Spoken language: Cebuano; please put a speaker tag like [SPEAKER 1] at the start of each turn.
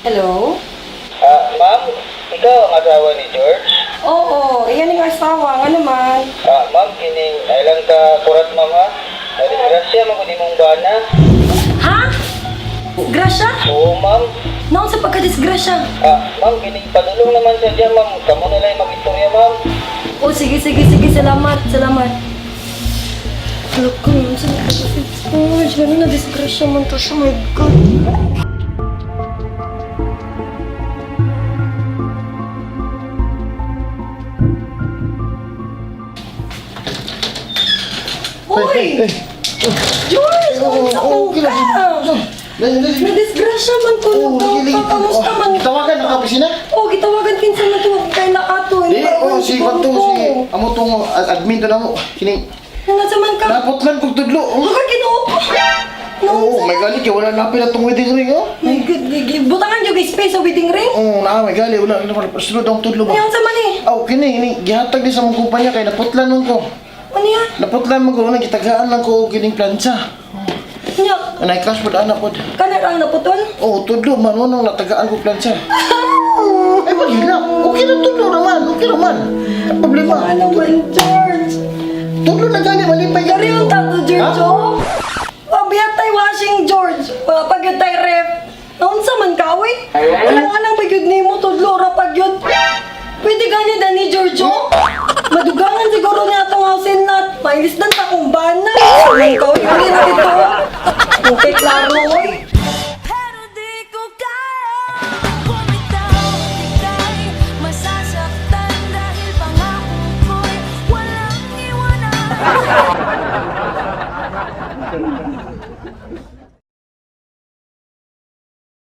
[SPEAKER 1] Hello?
[SPEAKER 2] Ah, ma'am, ikaw ang asawa ni George?
[SPEAKER 1] Oo, iyan yung asawa. Nga naman.
[SPEAKER 2] Ah, ma'am, kining ilang ka kurat, ma'am, ha? Nadisgrasya, ma'am, kung mong bana.
[SPEAKER 1] Ha? Grasya?
[SPEAKER 2] Oo, ma'am.
[SPEAKER 1] Naon sa pagkadisgrasya?
[SPEAKER 2] Ah, ma'am, kining padulong naman siya dyan, ma'am. Kamu na lang mag-istorya, ma'am.
[SPEAKER 1] Oh, sige, sige, sige. Salamat, salamat. Look ko, saan ka si George? Ganun na disgrasya man to siya. My God. Uy! George! Oh,
[SPEAKER 3] okay lang.
[SPEAKER 1] Nadisgrasya man ko
[SPEAKER 3] Oh,
[SPEAKER 1] na to. Kamusta man?
[SPEAKER 3] Tawagan ang opisina?
[SPEAKER 1] Oh, gitawagan kinsa man to kay nakato.
[SPEAKER 3] Di, oh, si Kwanto, si amo tong admin to na mo. Kini,
[SPEAKER 1] Nasa man ka?
[SPEAKER 3] naputlan kog tudlo. Oh.
[SPEAKER 1] Baka Ginoo ko.
[SPEAKER 3] Oo, may gali kay wala napil atong wedding ring, oh.
[SPEAKER 1] My God, butangan yung space sa wedding ring.
[SPEAKER 3] Oo, naa may gali wala na sunod ang tudlo ba.
[SPEAKER 1] Ngayon sa man eh.
[SPEAKER 3] Aw, kini ini gihatag ni sa mong kumpanya kay naputlan man ko.
[SPEAKER 1] Ano yan?
[SPEAKER 3] Naputlan man ko una gitagaan lang ko og kining plancha.
[SPEAKER 1] Nya,
[SPEAKER 3] Anay cash pod ana pod.
[SPEAKER 1] kana lang naputol?
[SPEAKER 3] Oh, tudlo man mo nang natagaan ko plancha. Ay, maghilak. Okay na tudlo naman. Okay naman. Ang problema.
[SPEAKER 1] Ano man, George?
[SPEAKER 3] Tudlo na gani, malipay
[SPEAKER 1] Dari yung tato, George,
[SPEAKER 3] Ha?
[SPEAKER 1] oh. Pabiyat tay washing, George. Pagyud tay ref. Naunsa man ka, uy? Alang-alang ba gyud nimo tudlo ra pag yun? Pwede gani na ni George, oh. Madugangan siguro niya atong house and lot. Mailis na ta kung bana. Man ka, uy. Uli na dito. Okay, klaro, uy.
[SPEAKER 4] Pero di ko kaya bumitaw. Ika'y masasaktan dahil pangako ko'y walang iwanan.